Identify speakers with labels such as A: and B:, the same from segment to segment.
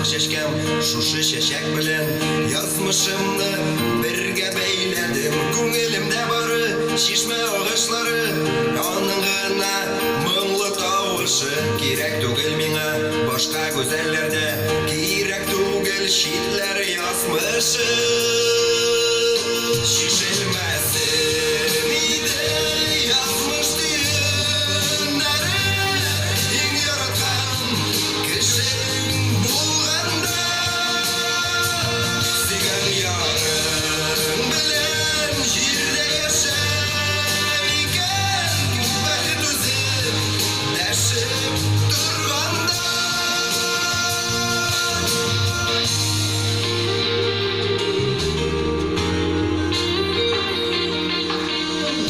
A: чәчкәм. Шушы чәчәк белән язмышымны бергә бәйләдем. Күңелемдә бары чишмә агышлары, аның гына моңлы тавышы. Кирәк түгел миңа башка гүзәлләр дә, кирәк түгел читләр язмышы. Чишелмәсен иде язмыш төеннәре, иң яраткан кешең булганда. Сөйгән ярың белән җирдә яшәү икән, бәхет үзе дәшеп торганда.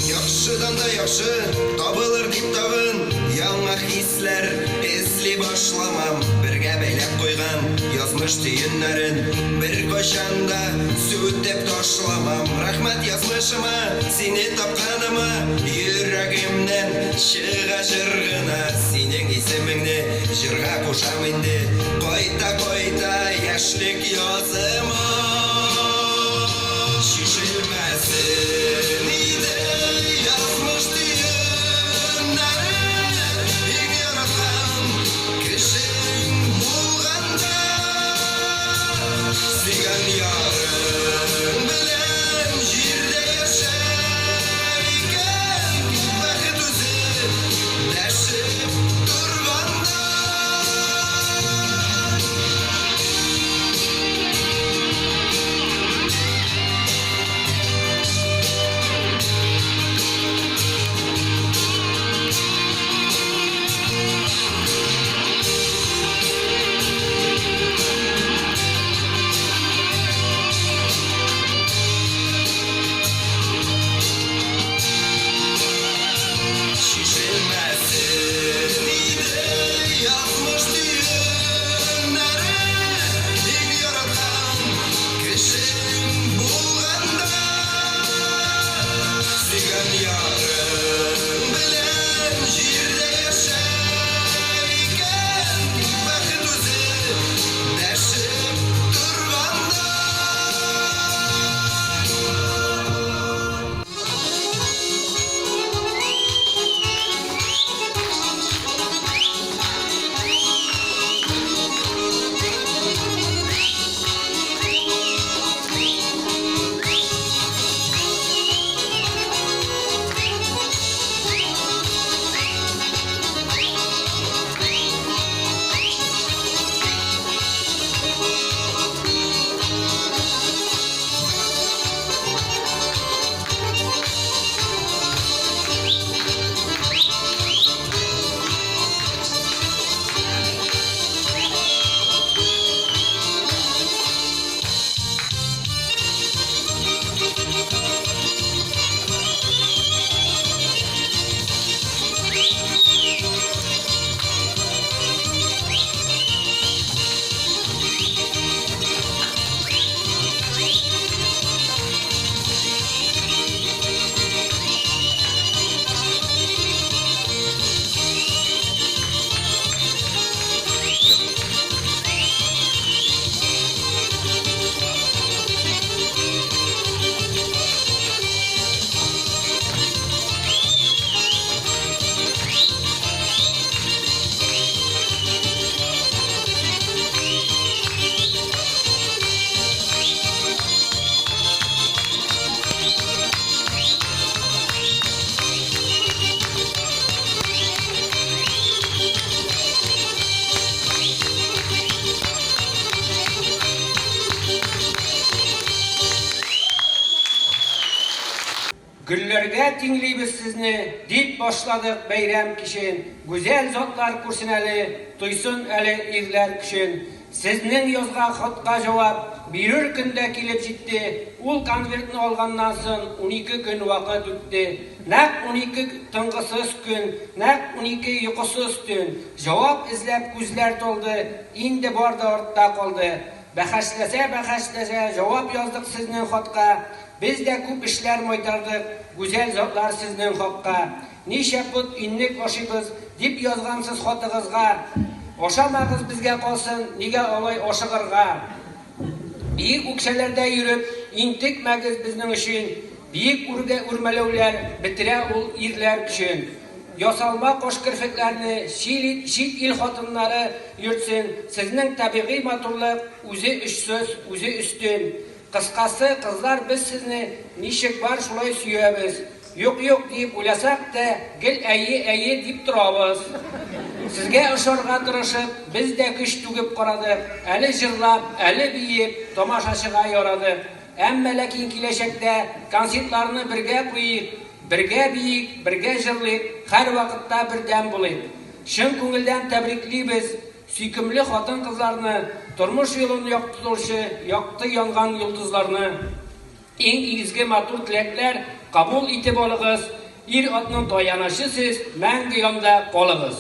A: Яхшыдан да яхшы табылыр дип тагын яңа хисләр эзли башламам. Бергә бәйләп куйган язмыш төеннәрен беркайчан да сүтеп ташламам. Рәхмәт язмышыма, сине тапканыма, йөрәгемнән чыга җыр гына. Синең исемеңне җырга кушам инде, кайта-кайта яшьлек языма. Чишелмәсен иде язмыш төеннәре, иң яраткан кешең булганда. Сөйгән ярың белән җирдә яшәү икән, бәхет үзе дәшеп торганда. Чишелмәсен иде язмыш төеннәре, иң яраткан кешең булганда. Сөйгән ярың белән җирдә яшәү икән, бәхет үзе дәшеп торганда.
B: Гөлләргә тиңлибез сезне, дип башладык бәйрәм кичен. Гүзәл затлар күрсен әле, тойсын әле ирләр көчен. Сезнең язга хатка җавап бирер көн дә килеп җитте. Ул конвертны алганнан соң 12 көн вакыт үтте. Нәкъ 12 тынгысыз көн, нәкъ 12 йокысыз төн. Җавап эзләп күзләр талды, инде бар да артта калды. Бәхәсләшә-бәхәсләшә җавап яздык сезнең хатка. Без дә күп эшләр майтардык, гүзәл затлар сезнең хакка. Ничә пот иннек ашыйбыз, дип язгансыз хатыгызга. Ашамагыз безгә калсын, нигә алай ашыгырга? Биек үкчәләрдә йөреп, интекмәгез безнең өчен, биек үргә үрмәләүләр бетерә ул ирләр көчен. Ясалма каш-керфекләрне чит ил хатыннары йөртсен, сезнең табигый матурлык үзе очсыз, үзе өстен. Кыскасы, кызлар, без сезне ничек бар шулай сөябез. Юк-юк диеп уйласак та, гел әйе-әйе дип торабыз. Сезгә ошарга тырышып, без дә көч түгеп карадык, әле җырлап, әле биеп, тамашачыга ярадык. Әмма ләкин киләчәктә концертларны бергә куйыйк, бергә биик, бергә җырлыйк, һәрвакытта бердәм булыйк. Чын күңелдән тәбриклибез сөйкемле хатын-кызларны, тормыш юлын яктыртучы якты янган йолдызларны. Иң изге матур теләкләр кабул итеп алыгыз, ир-атның таянычы сез, мәңге янда калыгыз.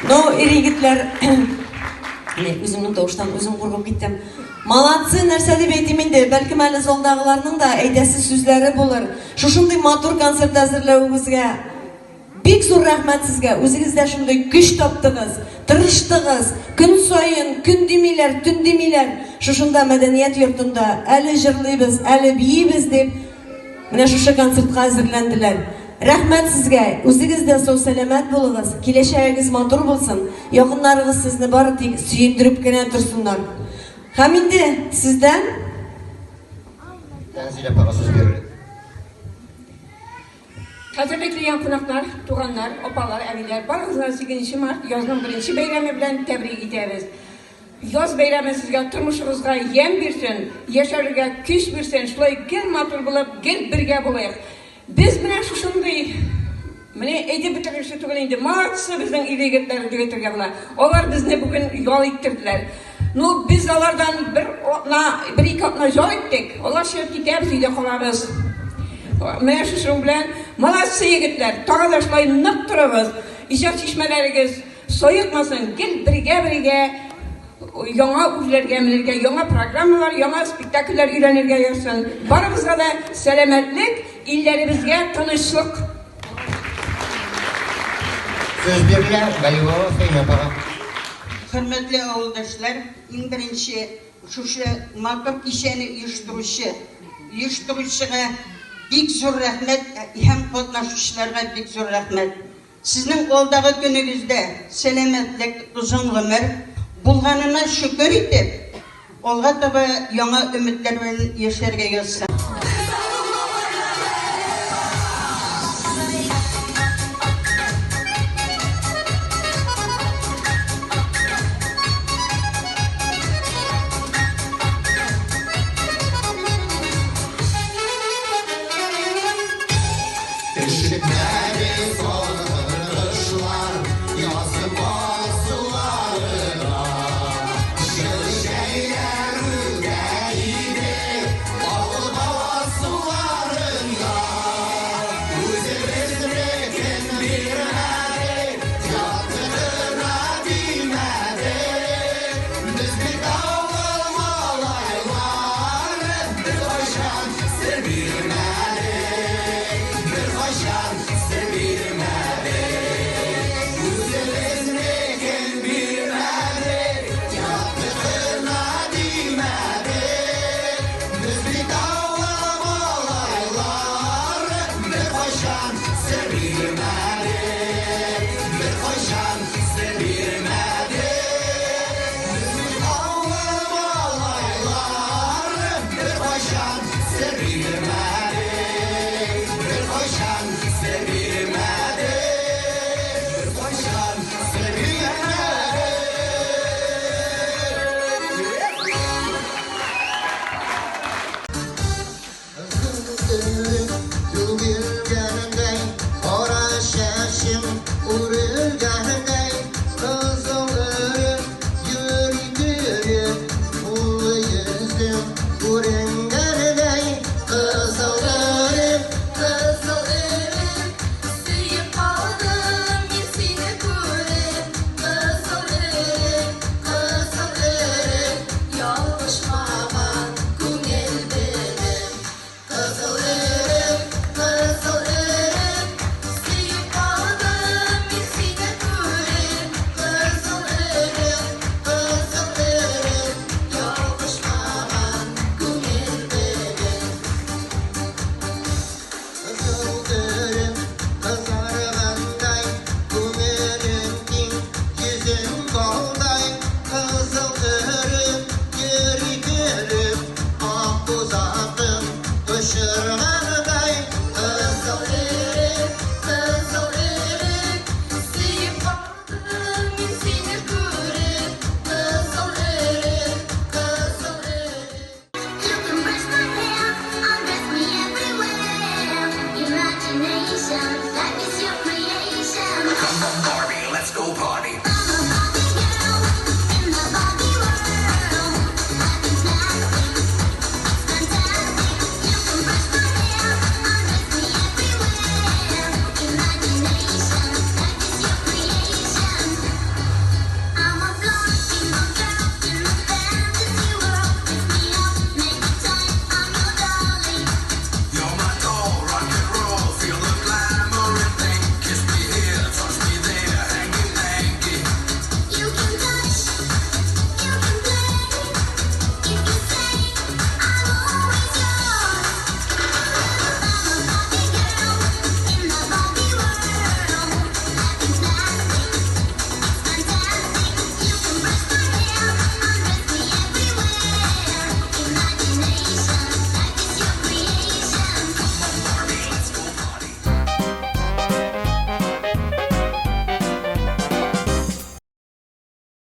C: Ну, ир-егетләр, менә үземнең тавыштан үзем куркып киттем. Молодцы, нәрсә дип әйтим инде, бәлкем әле залдагыларның да әйтәсе сүзләре булыр. Шушындый матур концерт әзерләвегезгә Бик зур рәхмәт сезгә, үзегез дә шундый көч таптыгыз, тырыштыгыз, көн саен, көн димиләр, төн димиләр, шушында мәдәният йортында әле җырлыйбыз, әле биибез дип, менә шушы концертка әзерләнделәр. Рәхмәт сезгә, үзегез дә сау-сәламәт булыгыз, киләчәгегез матур булсын, якыннарыгыз сезне бары тик сөендереп кенә торсыннар. Һәм инде сездән.
A: Тәнзилә апага сүз бирелә.
D: Кадерле килгән кунаклар, туганнар, апалар, әбиләр, барыгызны да сигезенче март, язның беренче бәйрәме белән тәбрик итәбез. Яз бәйрәме сезгә тормышыгызга ямь бирсен, яшәргә көч бирсен, шулай гел матур булып, гел бергә булыйк. Без менә шушындый, менә әйтеп бетерерлек түгел инде, молодцы безнең ир-егетләр дип әйтергә була. Алар безне бүген ял иттерделәр. Ну, без алардан бер атна, бер-ике атна ял иттек. Алар чыгып китә, без өйдә калабыз. Менә шушының белән молодцы егетләр, тагы да шулай нык торыгыз. Иҗат чишмәләрегез саекмасын, гел бергә-бергә яңа үрләргә менергә, яңа программалар, яңа спектакльләр өйрәнергә язсын. Барыгызга да сәламәтлек, илләребезгә тынычлык.
A: Сүз бирелә Галимова Фәймә апага.
E: Хөрмәтле авылдашлар, иң беренче шушы матур кичәне оештыручы, оештыручыга бик зур рәхмәт һәм катнашучыларга бик зур рәхмәт. Сезнең алдагы көнегездә сәламәтлек, озын гомер булганына шөкер итеп, алга таба яңа өметләр белән яшәргә язсын.